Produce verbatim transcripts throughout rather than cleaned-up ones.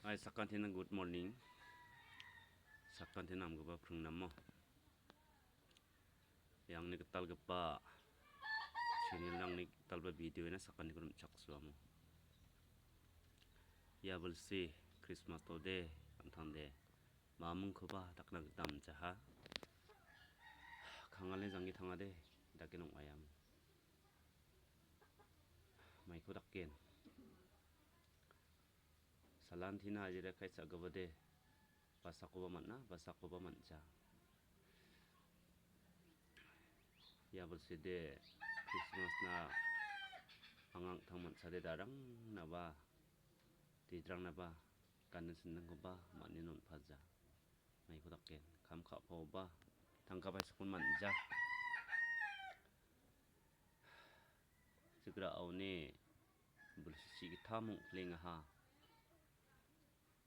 Hai, sakantina good morning. Sakantina namgipa pringnamo. Iangni gitalgipa channel, angni gitalgipa video-na sakantikon rim·chaksoamo. Ia bilsi Christmas-ode, an·tangde, mamingkoba dakna gita man·jaha. Kangalni janggi tangade, dake nong·aiam. Maiko daken. Salantina ajira kai sa·gipade, basakoba man·a, basakoba man·ja. Ia bilside Christmas-na anga ang·tang man·sade darangnaba, didrangnaba, ganin sindingkoba man·e on·paja. Maiko daken, kam ka·paoba, tangka paisakon man·ja. Sigra aoni bilsi gittam ong·plengaha.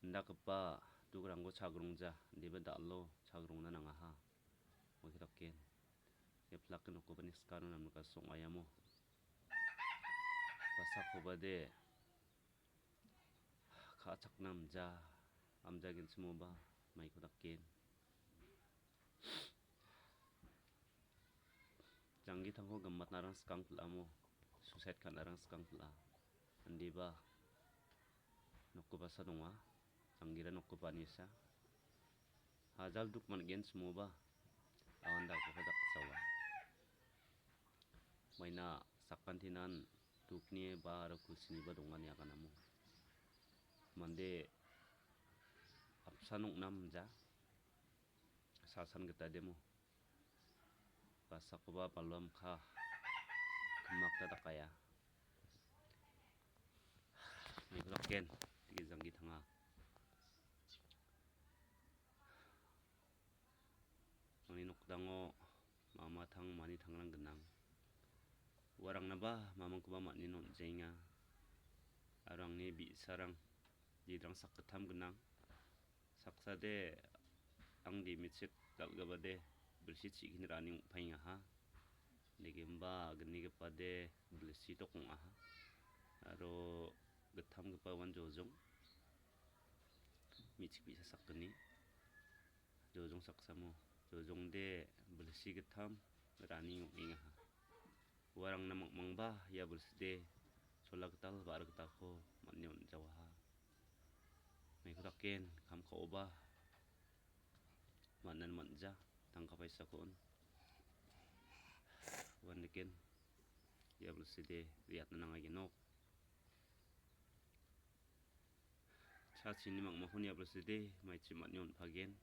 Indakgipa dukrangko chagrongja, indiba dal·o chagrongna nangaha. Oke, daken. Ia plak nokopani skano namnika song·aiamo. Basakobade ka·chakna amja, amjagenchimoba maiko daken. Janggitangko gimatnarang skang pil·amo, suicide ka·narang skang pil·a. Indiba nokgipasa donga, janggira nokgipanisa. Hajal duk man·gen simoba, awan dakgipa dakjawa. Maina sakantinan dukni ba aro kulsiniba donga ine aganamo. Mande apsan ong·na amja, salsan gita demo. Basakoba balwa mikka, gimakta dakaia. Maiko daken, dike janggitanga. Angni nokdango mamatang manitangrang gnang. Uarangnaba mamingkoba man·e on·jaenga. Aro angni bi·sarang, didrang sakgittam gnang. Saksade angde me·chik dal·gipade bilsi chi·gni ra·ani ong·paengaha. Negenba gnigipade bilsi dok ong·aha. Aro gittamgipa uan jojong. Me·chik bi·sa sakgni. Jojong saksamo, jojongde bilsi gittam ra·ani ong·engaha. Uarangna mangmangba ia bilside chola gital ba·ra gitalko man·e on·jawaha. Maiko daken, kam ka·oba man·an man·ja, tangka paisako on. Uan daken, ia bilside re·atna nangagenok. Cha chini mangmako niabroside, maichi man·e on·pagen.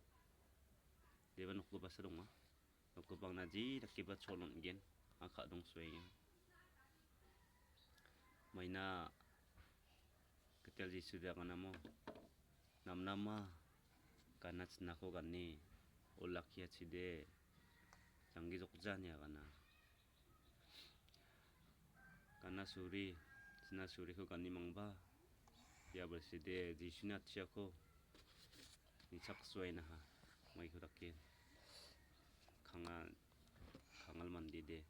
Deba nokgipasa donga. Nokgipangna ji dakeba chol on·gen. A ka·dongsoenga. Maina gitel Jisu de aganamo. Namnama gana chinako gane. Olakkiachide janggi jokjani agana. Gana suri, china suriko ganimangba, ia bilside Jisuni atchiako nichaksoainaha, maiko dake. Kangal, kangal mandide.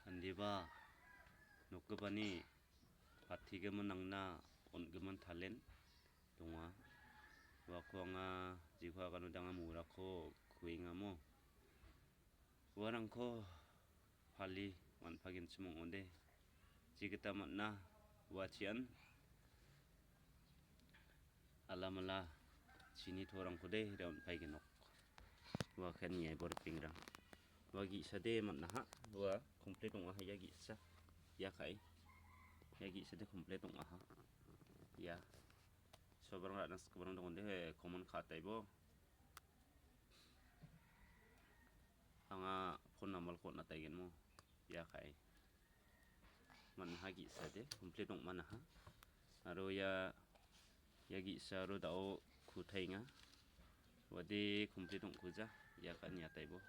Indiba nokgipani patigimin nangna on·gimin talen donga. Uako anga jiko aganode anga morako kuengamo. Uarangko pali man·pagenchim ong·ode. Jigita man·a, uachian alamala chini torangkode re·on·paengenok. Ua ka·e niaibo ripengrang. Ua ge·sade man·aha. Ua komplit ong·aha ia ge·sa. Ia ka·e. Ia ge·sade komplit ong·aha. Ia. Sobrang ra·na sikgiparang dongonde, komon ka·ataibo. Anga phone number-ko on·ataigenmo. Ia ka·e. Man·aha ge·sade, komplit ong·manaha. Aro ia, ia ge·sa aro da·o kutaenga. Uade komplit ong·kuja, ia ka·ani ataibo.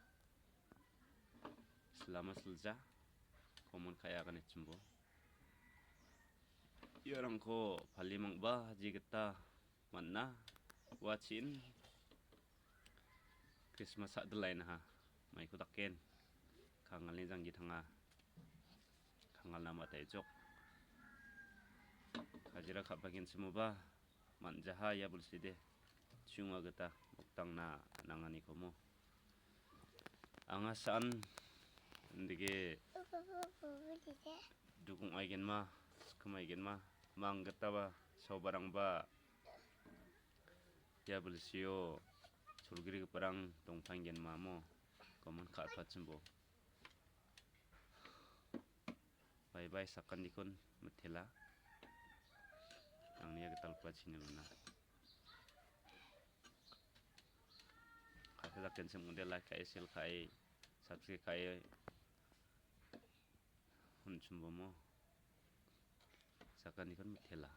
Silama silja, komon ka·e aganechimbo. Iarangko palimangba jigita man·a, uachin Krismas a·dilainaha. Maiko daken, kangalni janggi tanga. Kangalna mataijok. Hajira ka·pagenchimoba man·jaha ia bilside chiunga gita moktangna nanganikomo. Anga san indege dukong aigenma, skim aigenma, mang gitaba sobarangba ia bilsio cholgrigiparang dongpanggenmamo komon ka·pachimbo. Bye bye, sakandikon mitela. Angni ia gitalgipa channel-ona. Ka·sa dakgenchim ong·ode like ka·e, share ka·e, subscribe ka·e. Hon·chimbomo. Sakandikon mitela.